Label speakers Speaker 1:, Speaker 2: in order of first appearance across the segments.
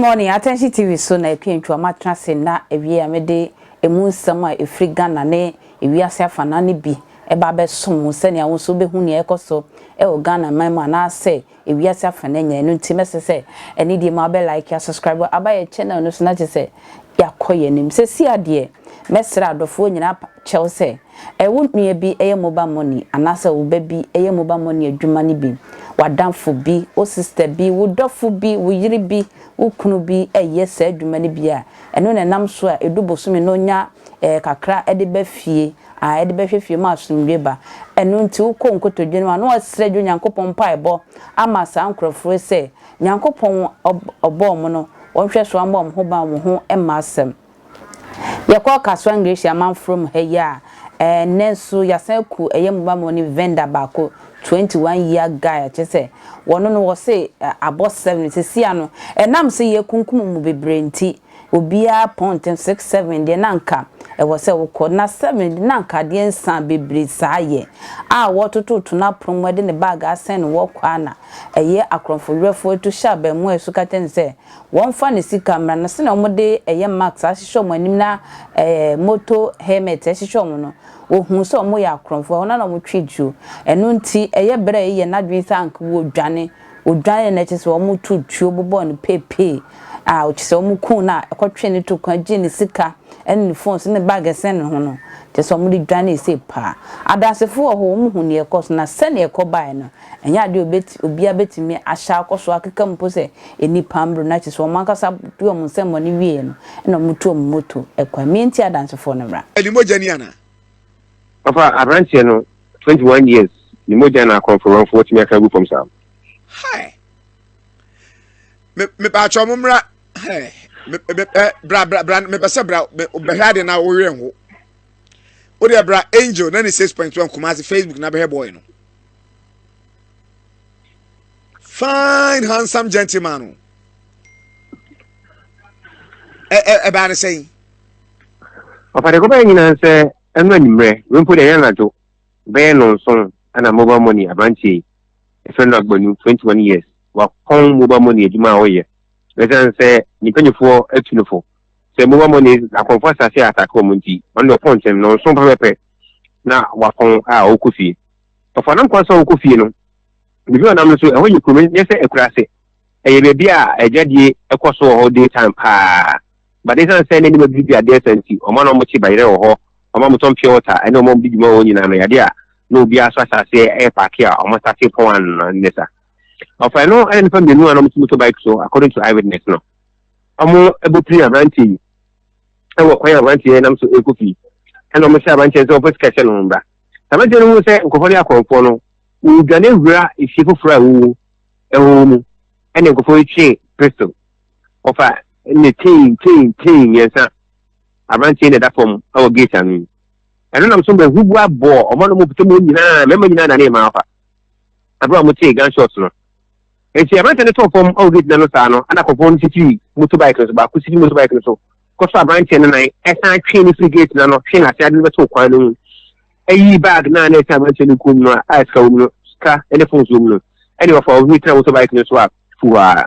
Speaker 1: Morning Attention TV so na Akua Antwi matena ase na awie a mede emu nsɛm a ɛfiri Ghana ne ewiase afanaa no bi ɛba abɛsom wo sɛnea wo nso wobɛhu nea ɛkɔ so ɛwɔ Ghana man mu anaasɛ ewiase afanaa nyinaa. Ɛno nti mɛsɛ sɛ ɛne deɛ mu abɛ like, subscribe aba yɛ channel no so na kyerɛ sɛ yɛakɔ yɛn anim. Sɛsi adeɛ, mɛsrɛ adɔfoɔ nyinaa kyɛw sɛ ɛwo nua bi ɛyɛ mobile money anaasɛ wo ba bi ɛyɛ mobile money adwuma no bi, w'adamfo bi, wo sister bi, wo dɔfo bi, wo yere bi, wo kunu bi ɛyɛ saa adwuma no bi a, ɛno na ɛnam so a ɛdu bosome no nya kakra ɛde ba fie a ɛde bɛhwɛ fie mu asomdwe ba. Ɛno nti wokɔ nkotodwe no a na wɔsrɛ dwo Nyankopɔn mpaebɔ ama saa nkurɔfoɔ sɛ Nyankopɔn ɔbɔɔ mu no, wɔnhwɛ so ama wɔn ho ban, wɔn ho mma asɛm. Yɛkɔ Kasoa Ngleshie amanfoɔ mu ha yi a, ɛnɛ nso yɛasan ku ɛyɛ mobile money vendor baako, 21 year guy a kyerɛ sɛ wɔno no wɔse abɔ 7 sisi ano. Ɛnam sɛ yɛkunkum mu bebree nti, obiara pɔn ntɛm 6 7 deɛ na nka ɛwɔ sɛ wokɔ na 7 na nka adeɛ nsa bebree saa yɛ a wɔtototo n'apono mu de ne bag asɛn no wɔkɔ ana ɛyɛ akorɔmfowerɛfoɔ etu hyɛ abɛɛmoa a ɛso ka kyerɛ no sɛ wɔmfa ne sika mmra. Na sɛnea wɔde ɛyɛ mask ahyehyɛ wɔn anim na moto helmet ɛhyehyɛ wɔn no, ohun sɛ wɔn yɛ akorɔmfoɔ wɔn na wɔn twi tuo. Ɛno nti ɛyɛ berɛ a ɛyɛ n'adwene sɛ anka wɔdwane odwane na kyerɛ sɛ wɔn tu tuo bobɔ no peepee a kyerɛ sɛ wɔn kun na ɛkɔtwe ne to kwan gye ne sika ɛne ne phones ne bag ɛsɛn ne ho no, kyerɛ sɛ wɔn de dwane ese paa. Adansefo wɔ hɔ, wɔn hu nea ɛkɔ so na sɛnea ɛkɔ baeɛ no, ɛnyɛ adeɛ obeti obiara betumi ahyɛ akɔ so akeka mpo sɛ nipa mbro na kyerɛ sɛ wɔn ankasa de wɔn nsɛm wɔn wie no ɛna wɔn tu wɔn moto ɛkwan mmea. Nti adansefoɔ no mmra.
Speaker 2: Ɛni mogya ni ana?
Speaker 3: Papa, aberanteɛ no 21 years ne mogya na akɔmfo wɔtumi aka agu fam saa.
Speaker 2: Hi. Me mepaakyɛw mo mmra. Hey, me me bra bra bra, mepɛ sɛ bra bɛhwɛ ade na wowerɛ nho. Wo deɛ bra Angel 96.1 Kumasi Facebook na bɛhwɛ boy no. Fine handsome gentleman o. Ɛ ɛ ɛbaa ne sɛn?
Speaker 3: Papa, de kɔbɛyɛ nyinaa sɛ ɛno anwummerɛ wei mpo deɛ, ɛyɛ anadwo bɛyɛ 7 ɛna mobile money aberanteɛ yi ɛfrɛ no Agbanu, 21 years, wakɔn mobile money adwuma a ɔyɛ. Ɛsiane sɛ ne mpanyinfoɔ atu no fo sɛ mobile money akɔnfo asase a atake wɔn nti, ɔno deɛ ɔpɔn ntɛm 7 pɛpɛpɛ na wakɔn a ɔrekɔ fie. Ɔfa nam kwan sɛ ɔrekɔ fie no, biribi a ɔnam no so ɛhɔ yɛ kurom, nyɛ sɛ akura ase, ɛyɛ baabi a adwadie ɛkɔ so wɔ hɔ day time paa. But ɛsiane sɛ n'anim abiribi adeɛ sa nti, ɔma na ɔmo kye bayerɛ wɔ hɔ, ɔma mo tɔn pure water ɛne ɔmo di dwuma wɔ hɔ nyinaa no, yadeɛ a na obiara so asase ɛyɛ paake a ɔmo asase pɔn ano ne sa. Ɔfa no ɛna nipa mmienu a na ɔmo ti motorbike so, according to eyewitness no, ɔmo ɛbɔ piri aberanteɛ yi ɛwɔ kwan a aberanteɛ nam so ɛkɔ fie, ɛna ɔmo hyɛ aberanteɛ sɛ ɔfɔ sika hyɛ no ho mbra. Aberanteɛ no hu sɛ nkurɔfoɔ no yɛ akɔnfoɔ no, wɔdwane awura efie foforɔ a ɛwɔ ɛwɔ mu, ɛna nkurɔfoɔ yi twe pistol, ɔfa ne ten ten ten mmiɛnsa. Aberanteɛ na ɛda fam ɛwɔ gate ano yi, ɛno nam so ma ehubu abɔ ɔmo no mo pete mu nyinaa, mmarima nyinaa na ne mmaa afa abere a wɔn te gunshot no. Nti aberanteɛ no tɔɔ fam ɛwɔ gate n'ano saa no, ɛna akɔfoɔ no sisi motorbike no so, baako sisi motorbike no so kɔsɔ aberanteɛ no nan, ɛsan twe no firi gate n'ano, twe n'ase ade no bɛtɔ kwan no mu, ɛyi bag naa na ɛsɛ aberanteɛ no kɔn mu no a sika wɔ mu no, sika ɛne phones wɔ mu no, ɛne wɔfa ɔbi tena motorbike no so a fuwaa.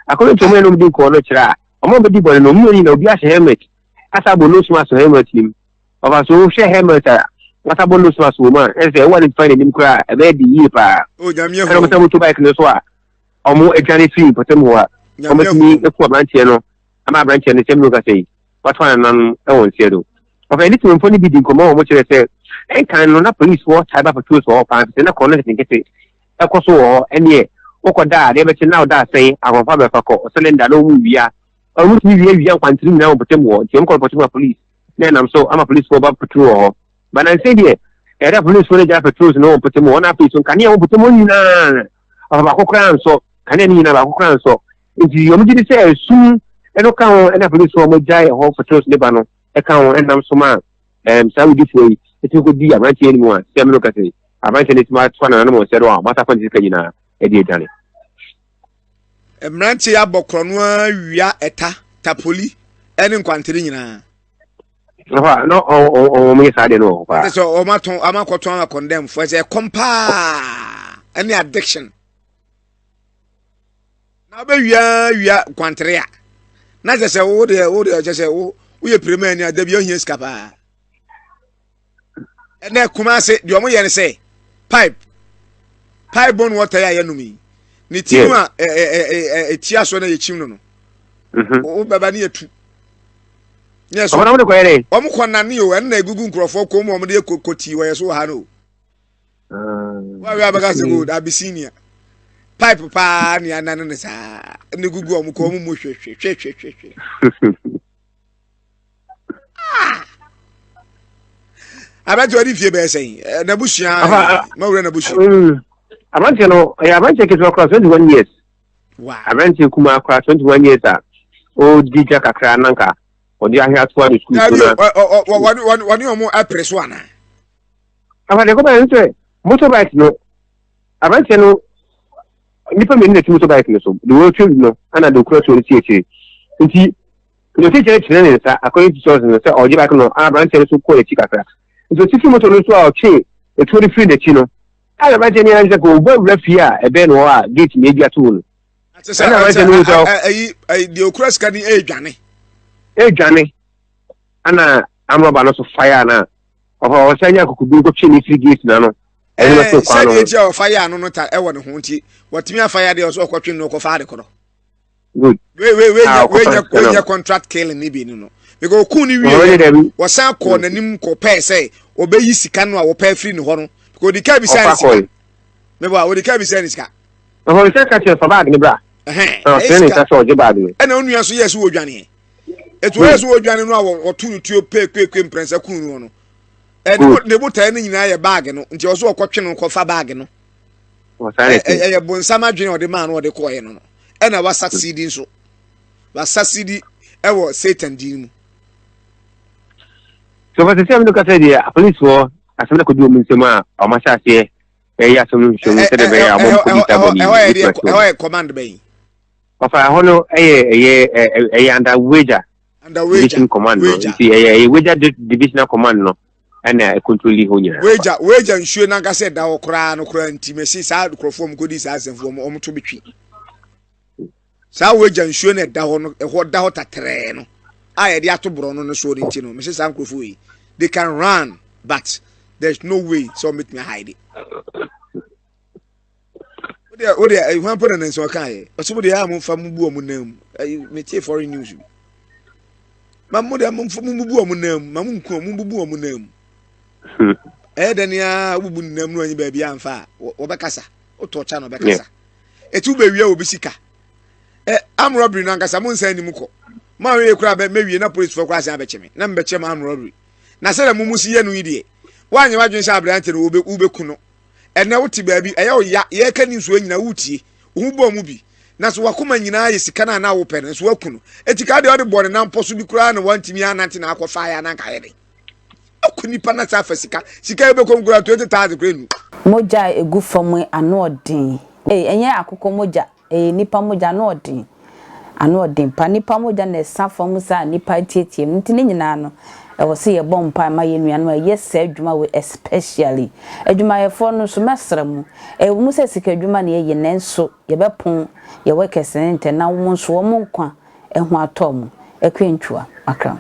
Speaker 3: According to ɔmo yɛn no di nkɔɔ no kyerɛ a ɔmo a bɛdi bɔne no, ɔmo nyinaa obi ahyɛ helmet asa abɔ nose mask wɔ helmet nim. Ɔfa so wohwɛ helmet a wasa bɔ nose mask wɔ mu a, ɛsɛ sɛ ɛwɔ identify n'anim koraa, ɛbɛyɛ de yie paa. Ɛna ɔmo sɛ motorbike no so a ɔmo adwane firi mpɔtam hɔ a ɔmo atumi eku aberanteɛ no ama aberanteɛ no sɛm no kasa yi wato anananom ɛwɔ nseɛ do. Ɔfa ɛne tìmɔfo no bi di nkɔmɔ a wɔn kyerɛ sɛ ɛnkan no na polisifoɔ taa ba patrols wɔ hɔ paa, sɛ na kɔn no nketenkete ɛkɔ so wɔ hɔ. Ɛneɛ wokɔ da a adeɛ bɛkye na ɔda asɛn akɔnfa bɛfa kɔ cylinder na ɔmu wia, ɔmu tumi wia wia nkwantiri nyinaa wɔ mpɔtam hɔ. Nti ɔmu kɔ mpɔtam a police na ɛnam so ama polisifoɔ ba patrol wɔ hɔ. Bananse deɛ ɛyɛ dɛ polisifoɔ no gya patrols no wɔ mpɔtam hɔ, na afei so nkanea wɔ mpɔtam hɔ nyinaa, ɔfa baako koraa nsɔ kanea no nyinaa, baako koraa nsɔ. Nti wɔn gye di sɛ esum ɛno ka ho ɛna polisifoɔ wɔn gya ɛhɔ patrols ne ba no ɛka ho ɛnam so ma saa awudifoɔ yi ɛtumi kɔ di aberanteɛ no mu a sɛm no kɛse aberanteɛ no tumi atoa nananom wɔn sɛ do a wɔn asafa ne sika nyinaa ɛde adwane.
Speaker 2: Mmeranteɛ yi abɔ korɔ no ara wia ɛta tapoli ɛne nkwantere nyinaa.
Speaker 3: Nafa no ɔmo yɛ saa deɛ no wɔ hɔ paa.
Speaker 2: Ɛsɛ ɔmo atɔn, ɔmo akɔtɔn ama condemn fo, ɛsɛ ɛkɔm paa ɛne addiction. Na wobɛwia wia kwantere a na kyɛ sɛ wo deɛ wo deɛ kyɛ sɛ wo woyɛ pirema ani a da bi ohia sika paa. Ɛnɛ Kumase deɛ ɔmo yɛ ne sɛ pipe pipe bone water yɛ a yɛnom yi ne ti no a ɛtia so na yɛkyim no no mhm. wo bɛba ne yɛtu wɔn kɔ nane o ɛno na egugu nkurɔfoɔ kɔn mu wɔn de yɛ kotii wɔyɛ so wɔ ha no o. Wɔn a abɛka sɛ gold Abyssinia pipe paa ne anane ne saa ne gugu wɔn kɔn mu hwɛ hwɛ hwɛ hwɛ hwɛ. Abɛnti ɔde fie bɛyɛ sɛn n'abusua mawura n'abusua.
Speaker 3: Mm. Aberanteɛ no ɔyɛ aberanteɛ ketewa koraa 21 years.
Speaker 2: Wow.
Speaker 3: Aberanteɛ kumaa koraa 21 years a ɔredi dwa kakra na nka ɔde ahwɛ atoa ne sukuu so na.
Speaker 2: Wɔne wɔn apere so anaa?
Speaker 3: Afa deɛ kɔba yɛn sɛ motorbike no aberanteɛ no nnipa mmienu na ɛte motorbike no so deɛ ɔretwi no ɛna deɛ ɔkura tuo no si akyire nti deɛ ɔsi akyire kyerɛ ne nsa according to sources no sɛ ɔgye bike no a aberanteɛ no so kɔ n'akyi kakra nti ɔsi fi moto no so a ɔtwe etuo no firi n'akyi no a aberanteɛ no yɛn sɛ kò ɔbɔ awura fie a ɛbɛn no hɔ a gate na ebi ato no
Speaker 2: ɛna aberanteɛ no sɛ ɛyi deɛ ɔkura sika no ɛredwane
Speaker 3: ɛredwane ɛna amrɔba no so fire na ɔfa ɔsan nya akokoduru kɔtwe ne firi gate no ano ɛde no to kwan no
Speaker 2: sɛdeɛ nti a ɔfa yɛ ano no ta ɛwɔ ne ho nti wɔtumi afa yɛ adeɛ ɔsɛ ɔkɔtwe no ɔkɔfa ade korɔ
Speaker 3: good
Speaker 2: wei wei wei nyɛ wei nyɛ wei nyɛ contract killing ne bi no no because okun ne wie yɛ wɔsan kɔɔ n'anim kɔ pɛɛ sɛ ɔbɛyi sika no a wɔpɛ afiri ne hɔ no because odi ka bisa ne sika mebɔ a odi ka bisa ne sika.
Speaker 3: Ɔfɔ sɛ ka kyerɛ fa baagi ne bra. Ɔsɛ ne nsa sɛ ɔgye baagi no.
Speaker 2: Ɛna onua nso yɛ so wɔ dwaneɛ. Etu ɔyɛ so wɔ dwane no a wɔto no tuo peekuekue mprɛnsa kun no no. Ɛne ne botaeɛ no nyinaa yɛ baagi no nti ɔso ɔkɔtwe no kɔfa baagi no. Ɛyɛ bonsam adwene ɔde maa no ɔde kɔɔɛ no no. Ɛna wasasidi nso. Wasasidi ɛwɔ Satan din mu.
Speaker 3: So fɔ sɛ sɛ mi no kasa deɛ apolisifoɔ asɛm no akɔdi wɔn nsam a wɔn ahyɛ aseɛ ɛyɛ asɛm no nhwehwɛmu sɛdeɛ ɛbɛyɛ a wɔn kɔdi saa bɔne
Speaker 2: yi ɛhɔ yɛ command bɛyi
Speaker 3: ɔfa ɛhɔ no ɛyɛ ɛyɛ ɛyɛ under wager division command no nti ɛyɛ ɛyɛ wager divisional command no ɛna ɛkontroli hɔ nyinaa
Speaker 2: wager wager nsuo nankasa ɛda hɔ koraa no koraa nti mɛsi saa nkurɔfoɔ mu kɔdi saa asɛmfoɔ mu wɔn to betwi Saa wagya nsuo no ɛda hɔ no ɛhɔ da hɔ tatrɛɛ no a yɛde ato borɔ no no soɔ no nti no mese saa nkurɔfoɔ yi they can run but there's no way sɛ wɔbɛtumi ahide wodeɛ wodeɛ ɛyi hwan po na nansi ɔka yɛ ɔsɛ mo deɛ a mo nfa mo bu wɔn nan mu ɛyi metie foreign news bi ma mo deɛ mo nfa mo bu wɔn nan mu ma mo nku wɔn mo bu wɔn nan mu ɛyɛ dɛ nea wobubu ne nan mu no anyi baabi anfa a wɔbɛkasa wotɔ kya na ɔbɛkasa. Eti wobɛwia obi sika. Ɛ arm robbery no ankasa mo nsan anim kɔ. Mo a meyɛ koraa bɛ mɛwie na polisifoɔ koraa asan abɛkye me na mebɛkyerɛ mo arm robbery. Na sɛdeɛ mo mo si yɛ no yi deɛ, woanyɛ w'adwene sɛ aberante no wobɛ wobɛku no. Ɛnɛ wote baabi ɛyɛ wo ya yɛreka news wei nyinaa woretie. Wo ho bɔɔ mu bi. Na so w'akoma nyinaa yɛ sika no a na wopɛ no nso woaku no. Eti ka deɛ ɔde bɔɔ ne nan pɔ so bi koraa na wantumi anante na akɔfaeɛ a na anka ayɛ den. Aku nipa na saa fa sika. Sika yi bɛkɔ mu koraa 20,000 koraa nnu.
Speaker 1: Mogya a ɛgu fam yi ano ɔden ei ɛnyɛ akokɔ mogya ɛyɛ nipa mogya ano ɔden ano ɔden pa nipa mogya na ɛsa fam saa a nipa teatea mu nti ne nyinaa no ɛwɔ sɛ yɛbɔ mpae ma yɛn nuanom a ɛyɛ saa adwuma wei especially adwumayɛfoɔ no nso mɛsrɛ mo ɛwɔ mu sɛ sika adwuma na yɛyɛ nanso yɛbɛpon yɛ workers no ntɛm na wɔn nso wɔn nkwa ho atɔ wɔn. Akua Ntua, Accra.